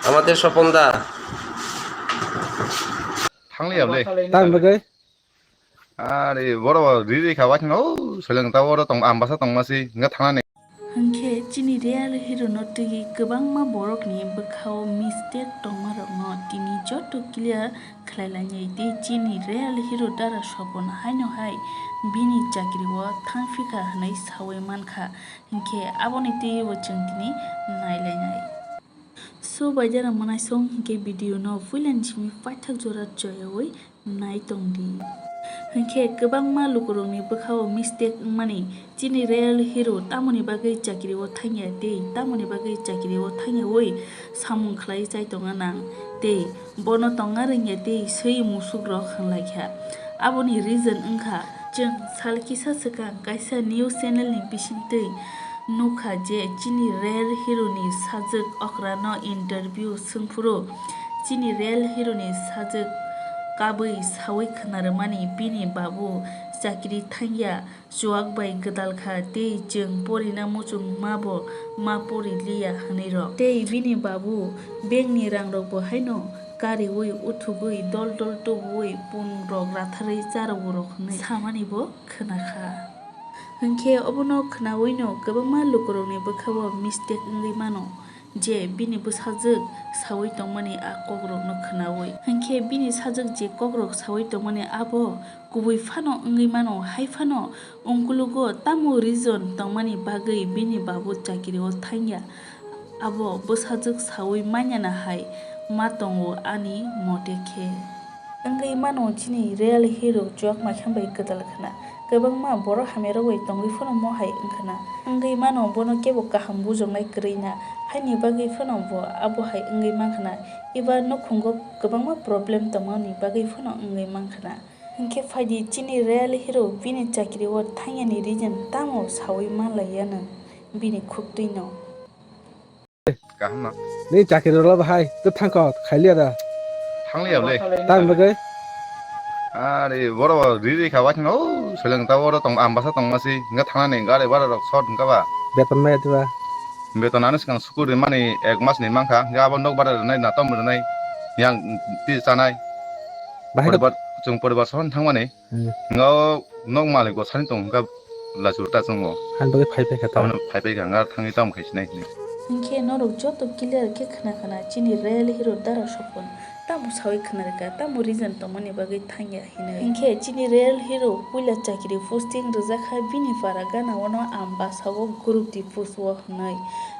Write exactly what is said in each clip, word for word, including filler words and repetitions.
Amateur Sopon da. Thangli ya ble. Tang bagwi. Are, boro riri kha waithang, o, seleng ta oro tong, ambasa tongma si, hingke thangnani. Hingke chini real hero no twi kwbangma borokni bwkhao mistake tongmarokno tini joto clear khlai lainai tei chini real hero Dara Sopon haino hai bini chakri o thangphikha hwnwi sawi mankha, hingke aboni twiwi bo chwng tini nailainai. So, bai jara mwnaisong hingke video no puilani simi paithak jora choyawi nai tongdi. Hingke kwbangma lukurokni bwkhao mistake wngmani, chini real hero tamoni bagwi chakri o thangya tei tamoni bagwi chakri o thangyawi samung khlai chai tongna nang tei bono tongna rwngya tei swi musuk rok hwnlaikha. Aboni reason wngkha, chwng sal kisa swkang kaisa news channel ni bisingtwi nukha je chini real hero ni sajwk okra no interview swngphuru chini real hero ni sajwk kabwi sawi khwnarwmani bini babu chakri thangya, chuak bai gwdal kha tei chwng porina muchungma bo ma pori liya hwnwi rok. Tei bini babu bank ni rang rok bo haino kariwi uthugwi dol dol tubuwi pun rok ratharwi charwo rok hwnwi samani bo khwnakha. Hwnkhe obono khwnawino kwbangma lukurokni bwkhao mistake wngwi mano je bini bwsajwk sawi tongmani a kokrokno khwnawi. Hwnkhe bini sajwk je kokrok sawi tongmani abo kubui phano wngwi mano, hai phano ungkulugo tamo reason tongmani bagwi bini babu chakiri o thangya, abo bwsajwk sawi manyana hai ma tongo ani mote khe. Wngwi mano chini real hero chuak maikha bai gwdal khna. Kwbangma borok hamya rok bai tongwi phano mo hai wngkhna. Wngwi mano bono kebo kaham bujoknai kwrwi na. Haini bagwi phano bo abo hai wngwi mankhna. Eba nukhungo kwbangma problem tongmani bagwi phano wngwi mankhna. Hinkhe phaidi chini real hero bini chakiri o thangyani reason tamo sawi manlaiya nwng bini khuktwino. Kaham no. Ni chakiri rwla bahai, tw thangkha, khailiya da? Thangliya le. Tang bagwi? Are, boro riri kha waithang, o, seleng ta oro tong, ambasa tongma si, hingke thangnani gari bara rok short hingka ba? Beton maya diba? Beton ano swkang suku rimani ek mas ni mankha, hingke abo nok bara rinai, natom rinai, yang ti chanai. Bahai poribar, chwng poribar sohon thangmani. Hmm. Hingke o nok malik bo sani tong hingke lachur ta chwngo. Han bagwi phai phai kha ta. Abono phai phai kha, hingke thangwi tamo khai sinai hinwi. Hingke norok joto clear khe khna khna chini real hero Dara Sopon tamo sawi khna rwkha, tamo reason tongmani bagwi thangya hinwi. Hingke chini real hero puila chakiri posting rwjakha bini para gana ono Ambasa o group di post o hinwi.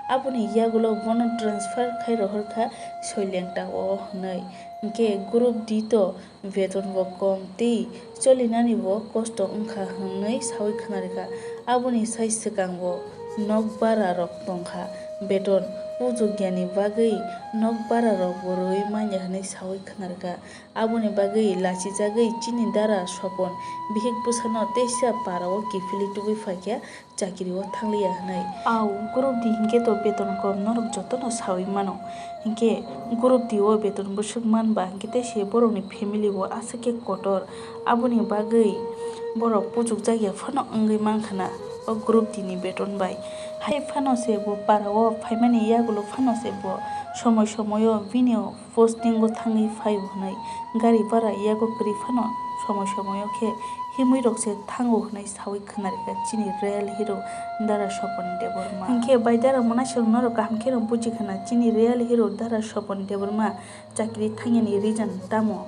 Aboni yagulo bono transfer khai rohorkha Soilengta o hinwi. Hingke group di to beton bo kom tei cholinani bo kosto wngkha hwnwi sawi khna rwkha. Aboni sai swkang bo nok bara rok tongkha, beton pujukyani bagwi nok bara rok bo rwui manya hwnwi sawi khna rwkha. Aboni bagwi lachijagwi chini dara Sopon bihik bwsano teisa para o kiphilwi tubui phaikha. Chakiri o thangliya hwnwi. Au, group di hinkhe to beton kom norok jotono sawi mano. Hinkhe group di o beton bwswk man ba hinkhe tei se borokni family bo aswk khe kotor. Aboni bagwi borok puchukjak ya phano wngwi mankha na o group di ni beton bai. Hai phano se bo para o phaimani yagulo phano se bo somoi somoi o bini o posting o thangwi phaio hwnwi gari bara yago kwrwi phano somoi somoi o khe himwi rok se thango hwnwi sawi khna rwkha chini real hero Dara Sopon Debbarma. Hinkhe bai Dara Mwnaisong norok kaham kheno buji khna chini real hero Dara Sopon Debbarma chakiri thangyani reason tamo?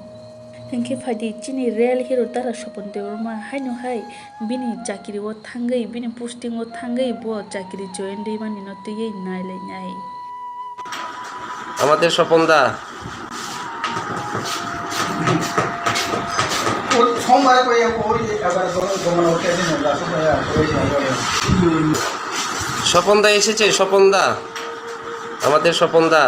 Hinkhe phaidi chini real hero Dara Sopon Debbarma haino hai bini chakiri o thangwi bini posting o thangwi bo chakiri join rwimani no twiwi nailainai. Amateur Sopon da. Sopon da এসেছে, স্বপন দা। আমাদের স্বপন দা।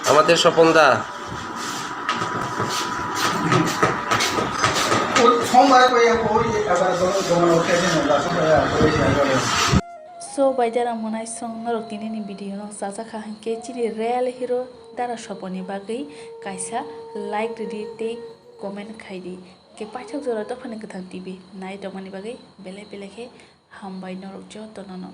Amateur Sopon da. So, bai Dara Mwnaisong norok tinini video no chajakha hinkhe chini real hero Dara Sopon ni bagwi kaisa like rwdi tei comment khaidi. Khe paithak jora Dophani Kwthang T V nai tongmani bagwi belai belai khe hambai norok jotono no.